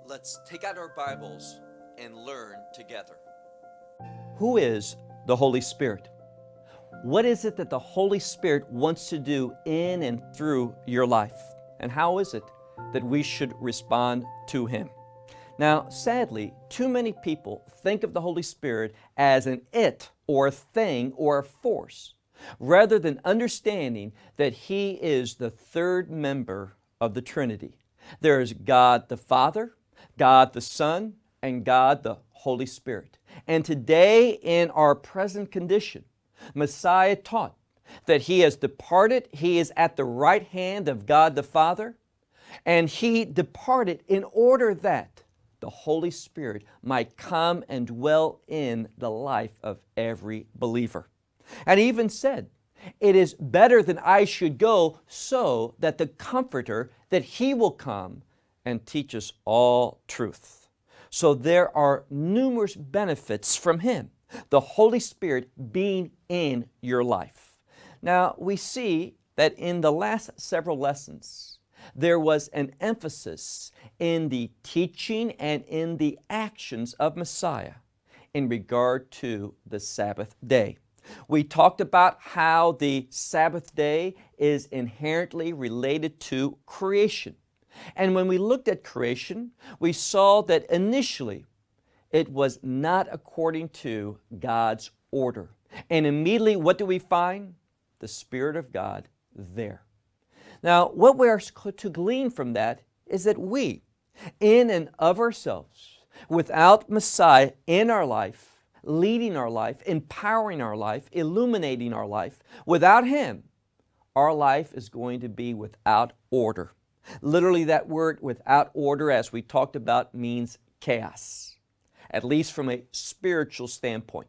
Let's take out our Bibles and learn together. Who is the Holy Spirit? What is it that the Holy Spirit wants to do in and through your life? And how is it that we should respond to Him? Now, sadly, too many people think of the Holy Spirit as an it or a thing or a force, rather than understanding that He is the third member of the Trinity. There is God the Father, God the Son, and God the Holy Spirit. And today, in our present condition, Messiah taught that He has departed, He is at the right hand of God the Father, and He departed in order that the Holy Spirit might come and dwell in the life of every believer. And He even said, "It is better that I should go, so that the Comforter, that He will come and teach us all truth." So there are numerous benefits from Him, the Holy Spirit being in your life. Now, we see that in the last several lessons, there was an emphasis in the teaching and in the actions of Messiah in regard to the Sabbath day. We talked about how the Sabbath day is inherently related to creation. And when we looked at creation, we saw that initially it was not according to God's order. And immediately, what do we find? The Spirit of God there. Now, what we are to glean from that is that we, in and of ourselves, without Messiah in our life, leading our life, empowering our life, illuminating our life, without Him, our life is going to be without order. Literally, that word without order, as we talked about, means chaos, at least from a spiritual standpoint.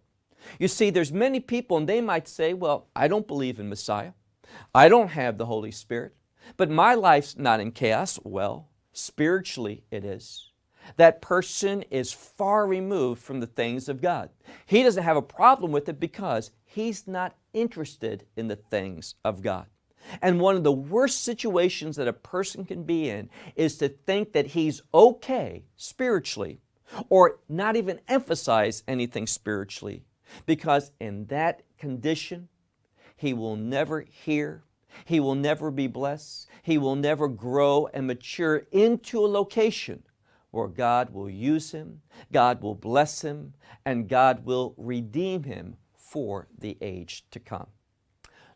You see, there's many people, and they might say, well, I don't believe in Messiah. I don't have the Holy Spirit, but my life's not in chaos. Well, spiritually it is. That person is far removed from the things of God. He doesn't have a problem with it because he's not interested in the things of God. And one of the worst situations that a person can be in is to think that he's okay spiritually, or not even emphasize anything spiritually, because in that condition, he will never hear, he will never be blessed, he will never grow and mature into a location where God will use him, God will bless him, and God will redeem him for the age to come.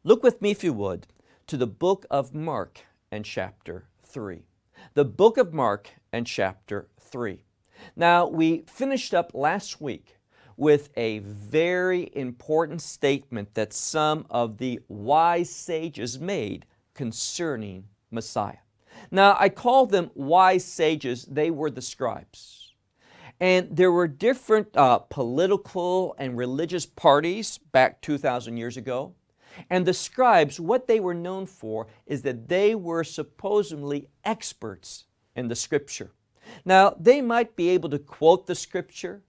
Look with me, if you would, to the book of Mark and chapter 3. The book of Mark and chapter 3. Now, we finished up last week with a very important statement that some of the wise sages made concerning Messiah. Now, I call them wise sages. They were the scribes. And there were different political and religious parties back 2,000 years ago. And the scribes, what they were known for is that they were supposedly experts in the Scripture. Now, they might be able to quote the Scripture.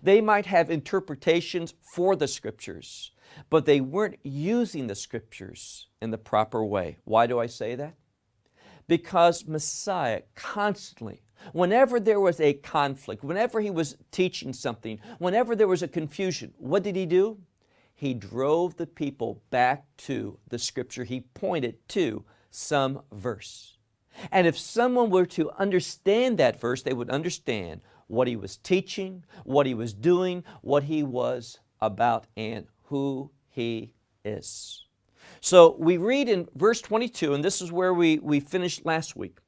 They might have interpretations for the Scriptures, but they weren't using the Scriptures in the proper way. Why do I say that? Because Messiah constantly, whenever there was a conflict, whenever He was teaching something, whenever there was a confusion, what did He do? He drove the people back to the Scripture. He pointed to some verse. And if someone were to understand that verse, they would understand what He was teaching, what He was doing, what He was about, and who He is. So we read in verse 22, and this is where we finished last week.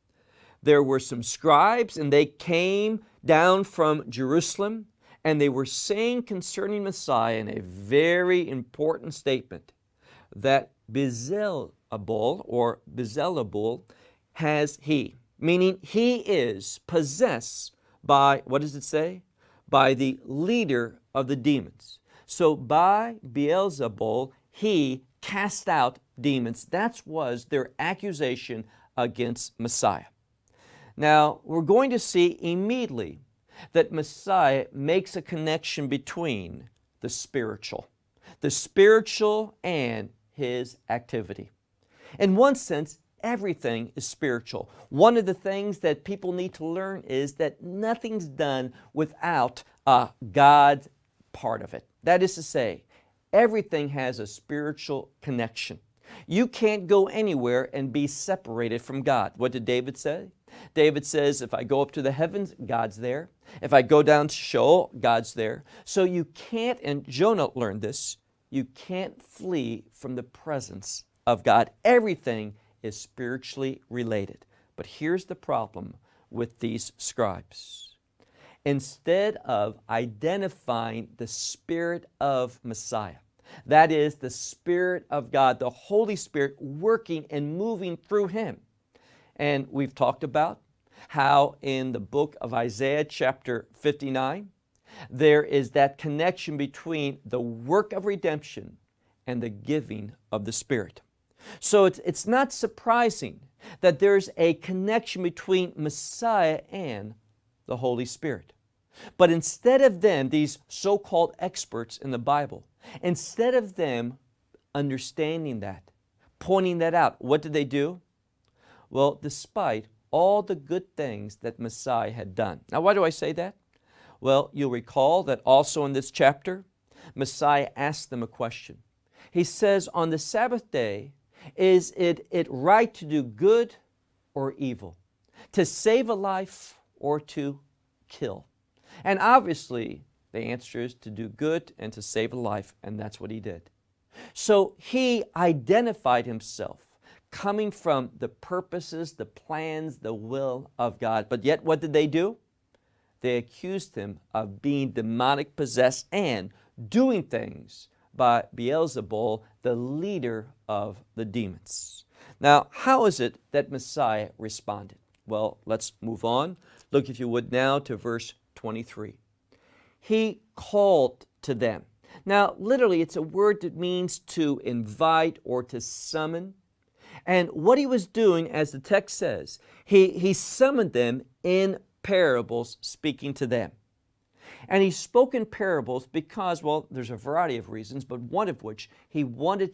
There were some scribes, and they came down from Jerusalem, and they were saying concerning Messiah in a very important statement that Beelzebul or Beelzebul has he, meaning he is possessed by, what does it say? By the leader of the demons. So by Beelzebul, he cast out demons. That was their accusation against Messiah. Now, we're going to see immediately that Messiah makes a connection between the spiritual and His activity. In one sense, everything is spiritual. One of the things that people need to learn is that nothing's done without God's part of it. That is to say, everything has a spiritual connection. You can't go anywhere and be separated from God. What did David say? David says, if I go up to the heavens, God's there. If I go down to Sheol, God's there. So you can't, and Jonah learned this, you can't flee from the presence of God. Everything is spiritually related. But here's the problem with these scribes. Instead of identifying the Spirit of Messiah, that is the Spirit of God, the Holy Spirit working and moving through Him. And we've talked about how in the book of Isaiah chapter 59, there is that connection between the work of redemption and the giving of the Spirit. So it's not surprising that there's a connection between Messiah and the Holy Spirit. But instead of them, these so-called experts in the Bible, instead of them understanding that, pointing that out, what did they do? Well, despite all the good things that Messiah had done. Now, why do I say that? Well, you'll recall that also in this chapter, Messiah asked them a question. He says, on the Sabbath day, is it right to do good or evil? To save a life or to kill? And obviously, the answer is to do good and to save a life, and that's what He did. So He identified Himself coming from the purposes, the plans, the will of God. But yet, what did they do? They accused Him of being demonic possessed and doing things by Beelzebul, the leader of the demons. Now, how is it that Messiah responded? Well, let's move on. Look, if you would, now to verse 23. He called to them. Now, literally, it's a word that means to invite or to summon. And what He was doing, as the text says, He summoned them in parables, speaking to them. And He spoke in parables because, well, there's a variety of reasons, but one of which He wanted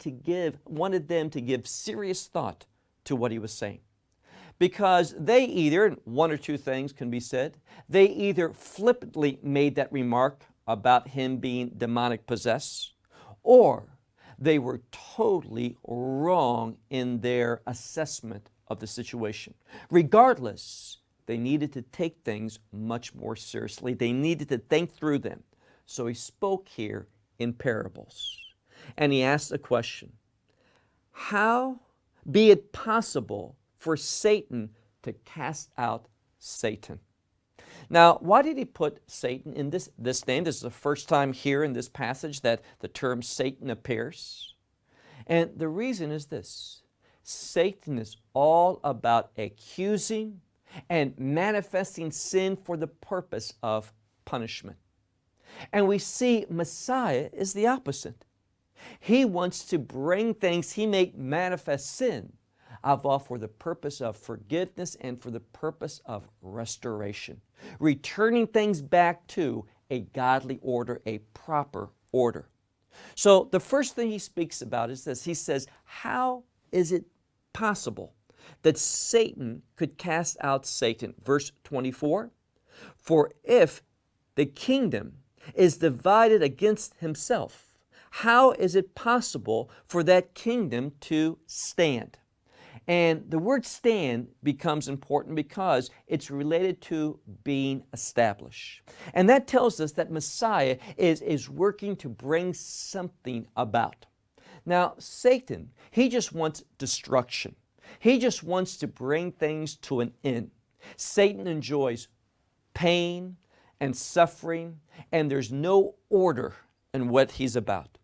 them to give serious thought to what He was saying. Because they either, one or two things can be said, they either flippantly made that remark about Him being demonic possessed, or they were totally wrong in their assessment of the situation. Regardless, they needed to take things much more seriously. They needed to think through them. So He spoke here in parables. And He asked a question: how be it possible for Satan to cast out Satan? Now, why did He put Satan in this name? This is the first time here in this passage that the term Satan appears. And the reason is this: Satan is all about accusing and manifesting sin for the purpose of punishment. And we see Messiah is the opposite. He wants to bring things, He may manifest sin, for the purpose of forgiveness and for the purpose of restoration, returning things back to a godly order, a proper order. So the first thing He speaks about is this. He says, how is it possible that Satan could cast out Satan? Verse 24, for if the kingdom is divided against himself, how is it possible for that kingdom to stand? And the word stand becomes important because it's related to being established. And that tells us that Messiah is working to bring something about. Now, Satan, he just wants destruction. He just wants to bring things to an end. Satan enjoys pain and suffering, and there's no order in what he's about.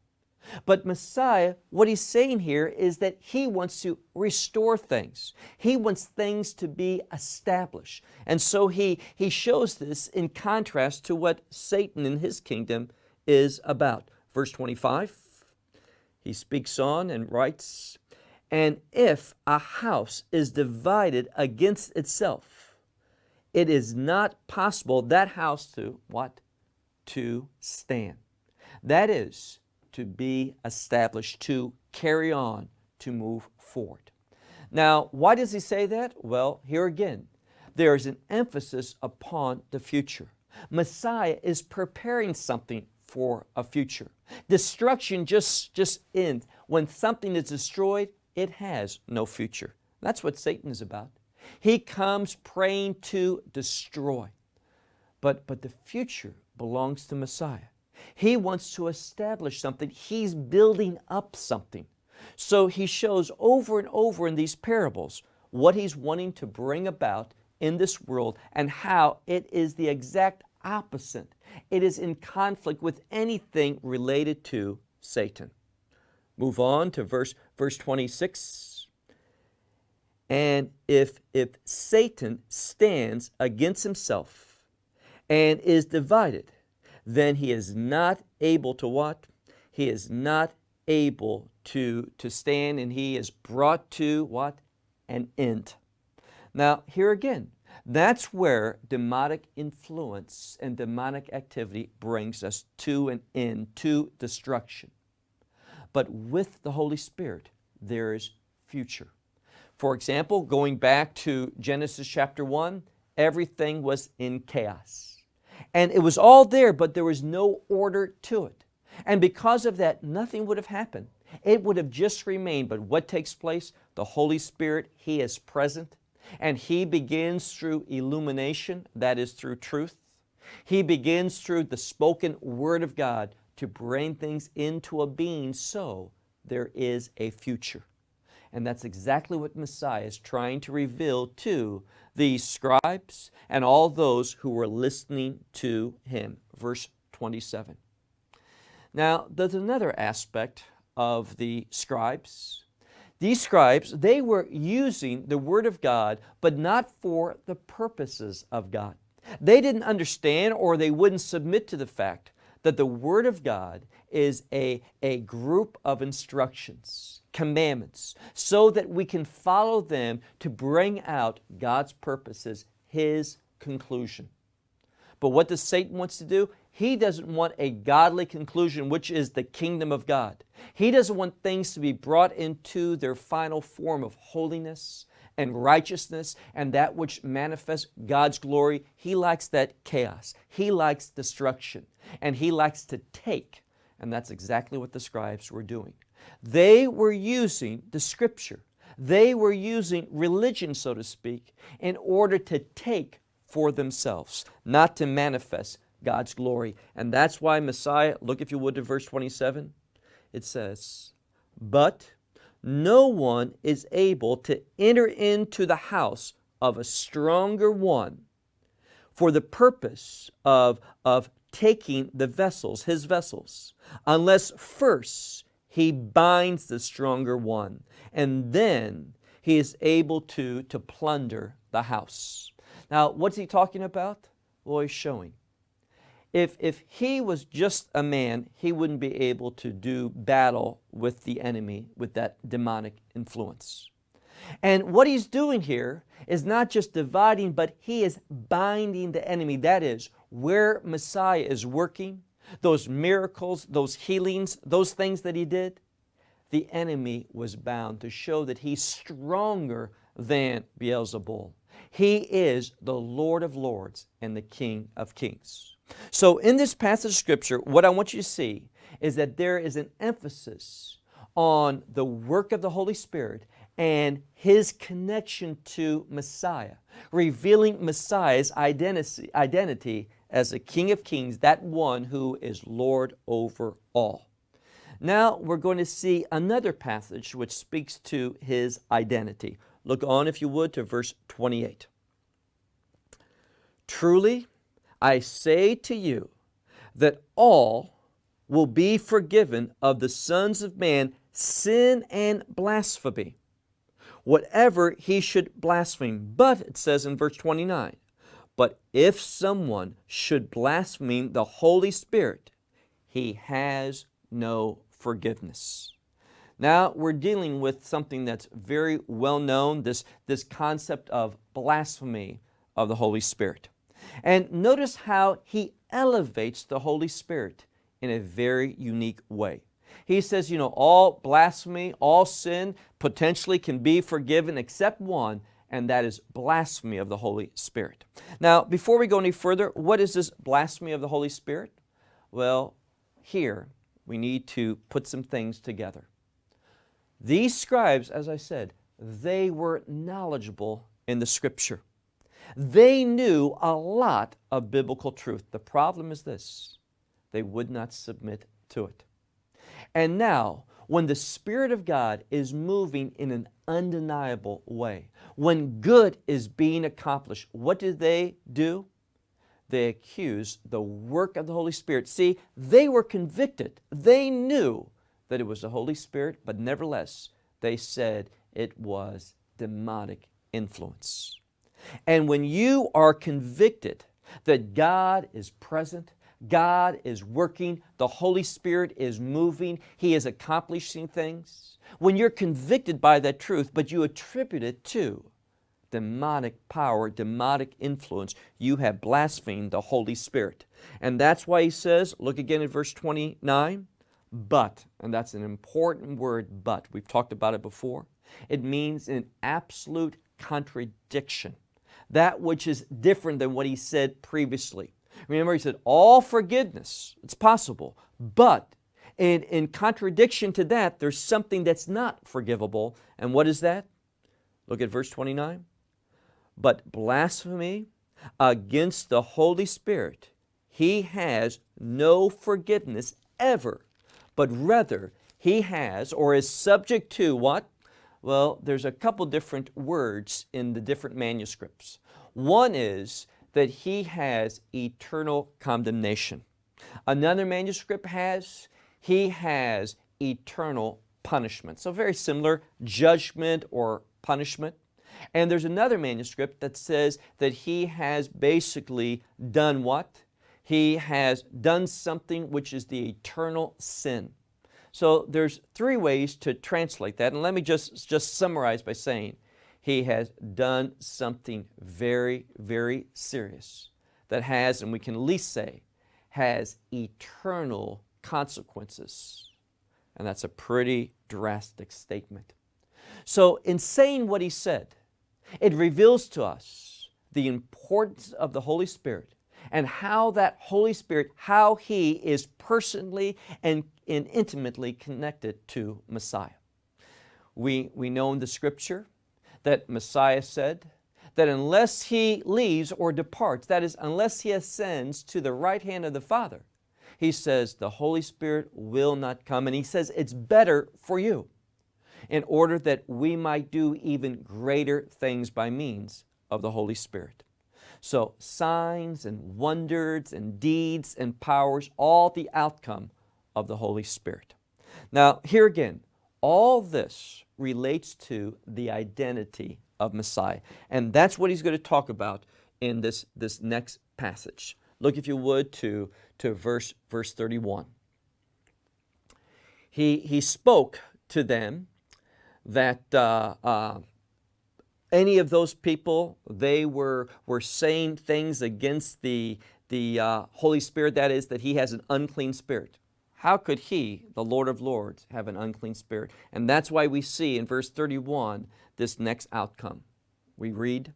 But Messiah, what He's saying here is that He wants to restore things. He wants things to be established. And so He shows this in contrast to what Satan and his kingdom is about. Verse 25, He speaks on and writes, and if a house is divided against itself, it is not possible that house to, what? To stand. That is, to be established, to carry on, to move forward. Now, why does he say that? Well, here again, there is an emphasis upon the future. Messiah is preparing something for a future. Destruction just ends. When something is destroyed, it has no future. That's what Satan is about. He comes praying to destroy. But the future belongs to Messiah. He wants to establish something. He's building up something. So he shows over and over in these parables what he's wanting to bring about in this world and how it is the exact opposite. It is in conflict with anything related to Satan. Move on to verse 26. And if Satan stands against himself and is divided, then he is not able to what? He is not able to stand, and he is brought to what? An end. Now, here again, that's where demonic influence and demonic activity brings us to an end, to destruction. But with the Holy Spirit, there is future. For example, going back to Genesis chapter 1, everything was in chaos. And it was all there, but there was no order to it. And because of that, nothing would have happened. It would have just remained. But what takes place? The Holy Spirit, He is present. And He begins through illumination, that is through truth. He begins through the spoken Word of God to bring things into a being so there is a future. And that's exactly what Messiah is trying to reveal to these scribes and all those who were listening to Him. Verse 27. Now, there's another aspect of the scribes. These scribes, they were using the Word of God, but not for the purposes of God. They didn't understand, or they wouldn't submit to the fact that the Word of God is a group of instructions, commandments, so that we can follow them to bring out God's purposes, His conclusion. But what does Satan wants to do? He doesn't want a godly conclusion, which is the kingdom of God. He doesn't want things to be brought into their final form of holiness and righteousness and that which manifests God's glory. He likes that chaos. He likes destruction. And he likes to take. And that's exactly what the scribes were doing. They were using the Scripture. They were using religion, so to speak, in order to take for themselves, not to manifest God's glory. And that's why Messiah, look if you would to verse 27, it says, "But no one is able to enter into the house of a stronger one for the purpose of taking the vessels, his vessels, unless first he binds the stronger one, and then he is able to plunder the house." Now, what's he talking about? Well, he's showing. If he was just a man, he wouldn't be able to do battle with the enemy, with that demonic influence. And what he's doing here is not just dividing, but he is binding the enemy. That is, where Messiah is working, those miracles, those healings, those things that he did, the enemy was bound to show that he's stronger than Beelzebul. He is the Lord of Lords and the King of Kings. So in this passage of Scripture, what I want you to see is that there is an emphasis on the work of the Holy Spirit and His connection to Messiah, revealing Messiah's identity as the King of Kings, that one who is Lord over all. Now we're going to see another passage which speaks to His identity. Look on, if you would, to verse 28. "Truly, I say to you that all will be forgiven of the sons of man sin and blasphemy, whatever he should blaspheme. But," it says in verse 29, "but if someone should blaspheme the Holy Spirit, he has no forgiveness." Now we're dealing with something that's very well known, this concept of blasphemy of the Holy Spirit. And notice how he elevates the Holy Spirit in a very unique way. He says, all blasphemy, all sin potentially can be forgiven except one, and that is blasphemy of the Holy Spirit. Now, before we go any further, what is this blasphemy of the Holy Spirit? Well, here we need to put some things together. These scribes, as I said, they were knowledgeable in the Scripture. They knew a lot of biblical truth. The problem is this: they would not submit to it. And now, when the Spirit of God is moving in an undeniable way, when good is being accomplished, what do? They accuse the work of the Holy Spirit. See, they were convicted. They knew that it was the Holy Spirit, but nevertheless, they said it was demonic influence. And when you are convicted that God is present, God is working, the Holy Spirit is moving, He is accomplishing things, when you're convicted by that truth, but you attribute it to demonic power, demonic influence, you have blasphemed the Holy Spirit. And that's why he says, look again at verse 29, but, and that's an important word, but. We've talked about it before. It means an absolute contradiction. That which is different than what he said previously. Remember, he said, all forgiveness, it's possible, but in contradiction to that, there's something that's not forgivable. And what is that? Look at verse 29. But blasphemy against the Holy Spirit, he has no forgiveness ever, but rather he has or is subject to what? Well, there's a couple different words in the different manuscripts. One is that he has eternal condemnation. Another manuscript has, he has eternal punishment. So very similar, judgment or punishment. And there's another manuscript that says that he has basically done what? He has done something which is the eternal sin. So there's three ways to translate that. And let me just summarize by saying he has done something very, very serious that has, and we can at least say, has eternal consequences. And that's a pretty drastic statement. So in saying what he said, it reveals to us the importance of the Holy Spirit and how that Holy Spirit, how He is personally and intimately connected to Messiah. We know in the Scripture that Messiah said that unless He leaves or departs, that is, unless He ascends to the right hand of the Father, He says the Holy Spirit will not come. And He says it's better for you, in order that we might do even greater things by means of the Holy Spirit. So signs and wonders and deeds and powers, all the outcome of the Holy Spirit. Now here again, all this relates to the identity of Messiah. And that's what he's going to talk about in this next passage. Look, if you would, to verse 31. He spoke to them that any of those people, they were saying things against the Holy Spirit, that is, that He has an unclean spirit. How could He, the Lord of Lords, have an unclean spirit? And that's why we see in verse 31 this next outcome. We read,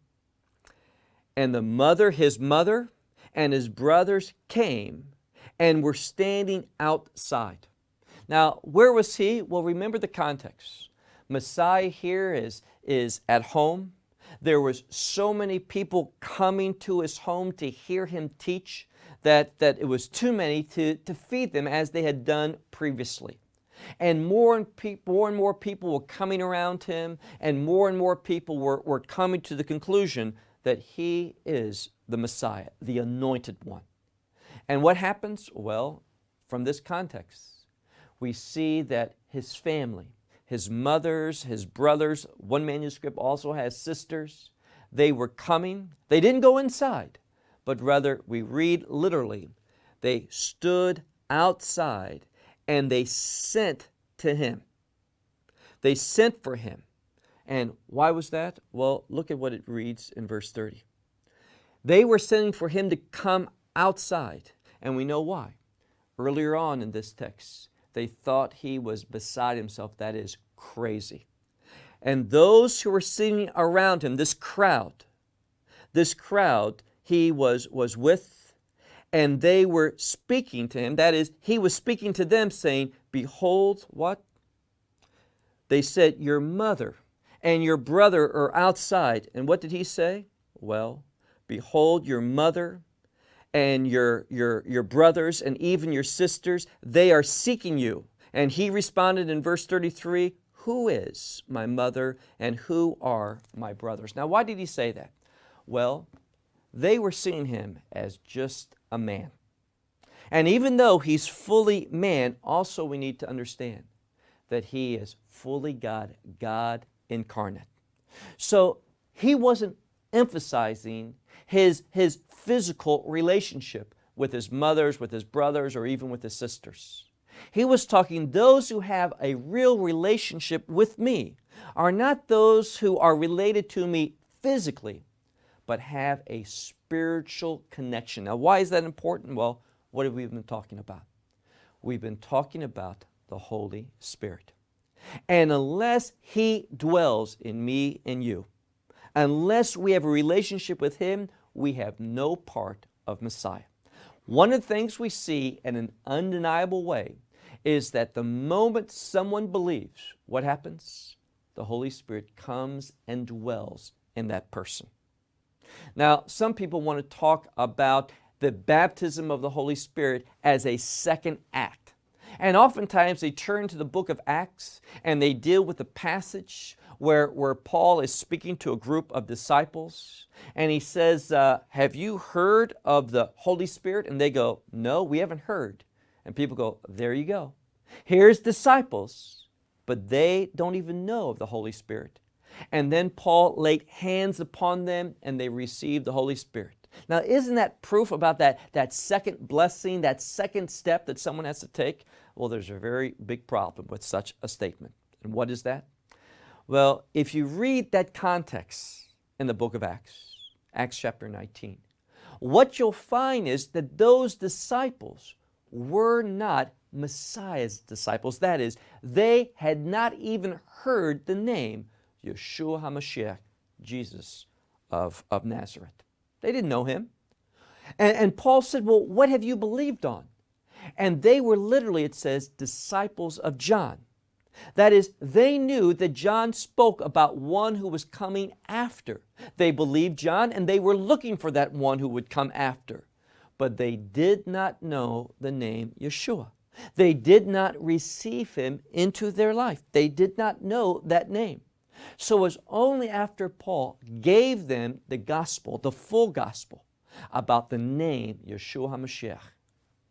and his mother and his brothers came and were standing outside. Now, where was he? Well, remember the context. Messiah here is at home. There was so many people coming to his home to hear him teach that it was too many to feed them as they had done previously. And more and more people were coming around him, and more people were coming to the conclusion that he is the Messiah, the anointed one. And what happens? Well, from this context, we see that his family, his mothers, his brothers, one manuscript also has sisters, they were coming. They didn't go inside, but rather we read literally, they stood outside and they sent to him. They sent for him. And why was that? Well, look at what it reads in verse 30. They were sending for him to come outside, and we know why. Earlier on in this text, They thought he was beside himself, that is, crazy. And those who were sitting around him, this crowd he was with, and they were speaking to him. That is, he was speaking to them saying, behold, what? They said, your mother and your brother are outside. And what did he say? Well, behold, your mother and your brothers and even your sisters, they are seeking you. And he responded in verse 33, who is my mother and who are my brothers? Now, why did he say that? Well, they were seeing him as just a man. And even though he's fully man, also we need to understand that he is fully God, God incarnate. So he wasn't emphasizing his physical relationship with his mothers, with his brothers, or even with his sisters. He was talking, those who have a real relationship with me are not those who are related to me physically, but have a spiritual connection. Now, why is that important? Well, what have we been talking about? We've been talking about the Holy Spirit. And unless He dwells in me and you, unless we have a relationship with Him, we have no part of Messiah. One of the things we see in an undeniable way is that the moment someone believes, what happens? The Holy Spirit comes and dwells in that person. Now, some people want to talk about the baptism of the Holy Spirit as a second act. And oftentimes they turn to the book of Acts and they deal with the passage where Paul is speaking to a group of disciples. And he says, have you heard of the Holy Spirit? And they go, no, we haven't heard. And people go, there you go. Here's disciples, but they don't even know of the Holy Spirit. And then Paul laid hands upon them and they received the Holy Spirit. Now, isn't that proof about that second blessing, that second step that someone has to take? Well, there's a very big problem with such a statement. And what is that? Well, if you read that context in the book of Acts, Acts chapter 19, what you'll find is that those disciples were not Messiah's disciples. That is, they had not even heard the name Yeshua HaMashiach, Jesus of Nazareth. They didn't know Him. And Paul said, well, what have you believed on? And they were literally, it says, disciples of John. That is, they knew that John spoke about one who was coming after. They believed John and they were looking for that one who would come after. But they did not know the name Yeshua. They did not receive Him into their life. They did not know that name. So it was only after Paul gave them the gospel, the full gospel, about the name Yeshua HaMashiach,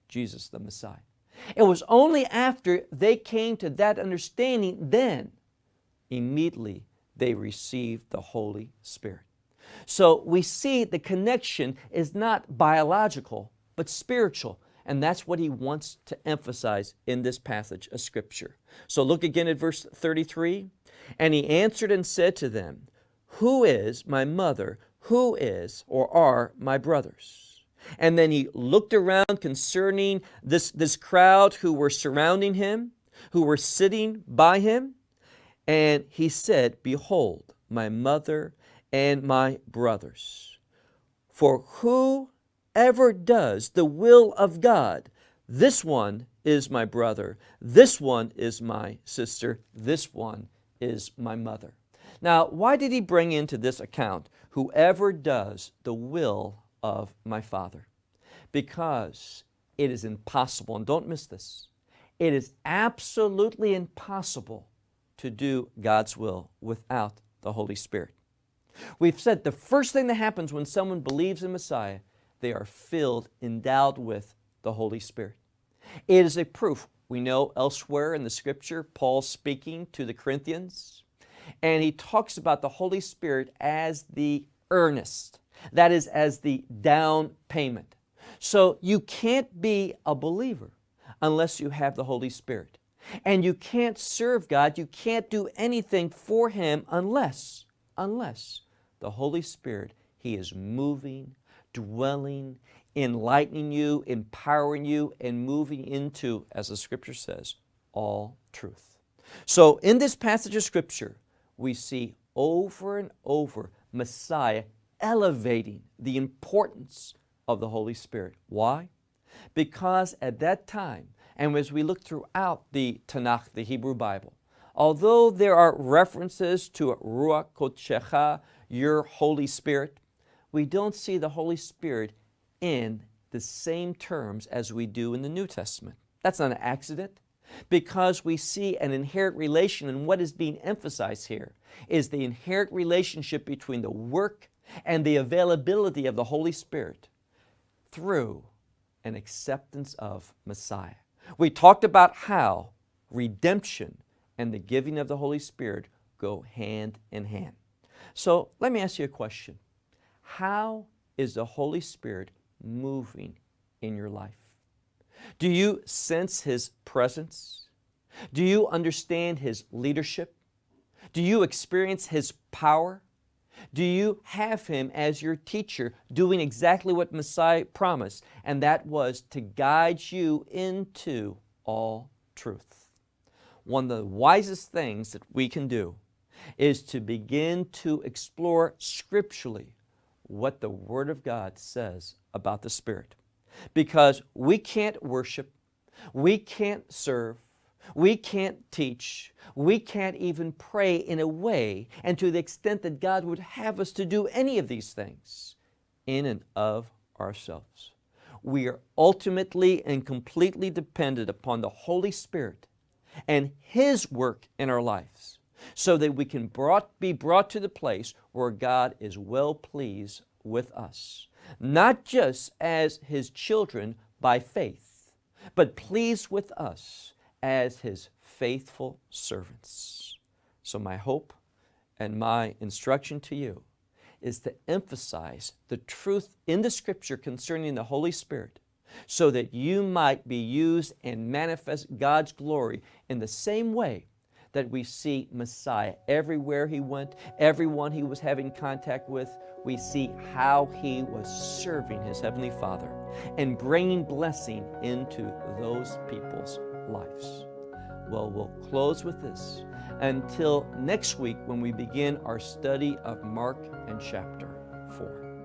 Jesus the Messiah. It was only after they came to that understanding, then immediately they received the Holy Spirit. So we see the connection is not biological, but spiritual. And that's what he wants to emphasize in this passage of Scripture. So look again at verse 33. And he answered and said to them, who is my mother? Who is or are my brothers? And then he looked around concerning this crowd who were surrounding him, who were sitting by him. And he said, behold, my mother and my brothers. For whoever does the will of God, this one is my brother, this one is my sister, this one is my mother. Now, why did he bring into this account, whoever does the will of my Father? Because it is impossible, and don't miss this, it is absolutely impossible to do God's will without the Holy Spirit. We've said the first thing that happens when someone believes in Messiah, they are filled, endowed with the Holy Spirit. It is a proof. We know elsewhere in the Scripture, Paul speaking to the Corinthians, and he talks about the Holy Spirit as the earnest, that is, as the down payment. So you can't be a believer unless you have the Holy Spirit. And you can't serve God, you can't do anything for Him unless the Holy Spirit, He is moving, dwelling, enlightening you, empowering you, and moving into, as the Scripture says, all truth. So in this passage of Scripture, we see over and over Messiah elevating the importance of the Holy Spirit. Why? Because at that time, and as we look throughout the Tanakh, the Hebrew Bible, although there are references to Ruach Kodesh, your Holy Spirit, we don't see the Holy Spirit in the same terms as we do in the New Testament. That's not an accident, because we see an inherent relation, and what is being emphasized here is the inherent relationship between the work and the availability of the Holy Spirit through an acceptance of Messiah. We talked about how redemption and the giving of the Holy Spirit go hand in hand. So let me ask you a question. How is the Holy Spirit moving in your life? Do you sense His presence? Do you understand His leadership? Do you experience His power? Do you have Him as your teacher doing exactly what Messiah promised, and that was to guide you into all truth? One of the wisest things that we can do is to begin to explore scripturally what the Word of God says about the Spirit. Because we can't worship, we can't serve, we can't teach, we can't even pray in a way and to the extent that God would have us to do any of these things in and of ourselves. We are ultimately and completely dependent upon the Holy Spirit and His work in our lives so that we can be brought to the place where God is well pleased with us. Not just as His children by faith, but pleased with us as His faithful servants. So my hope and my instruction to you is to emphasize the truth in the Scripture concerning the Holy Spirit so that you might be used and manifest God's glory in the same way that we see Messiah everywhere He went, everyone He was having contact with. We see how He was serving His Heavenly Father and bringing blessing into those people's lives. Well, we'll close with this until next week when we begin our study of Mark and chapter 4.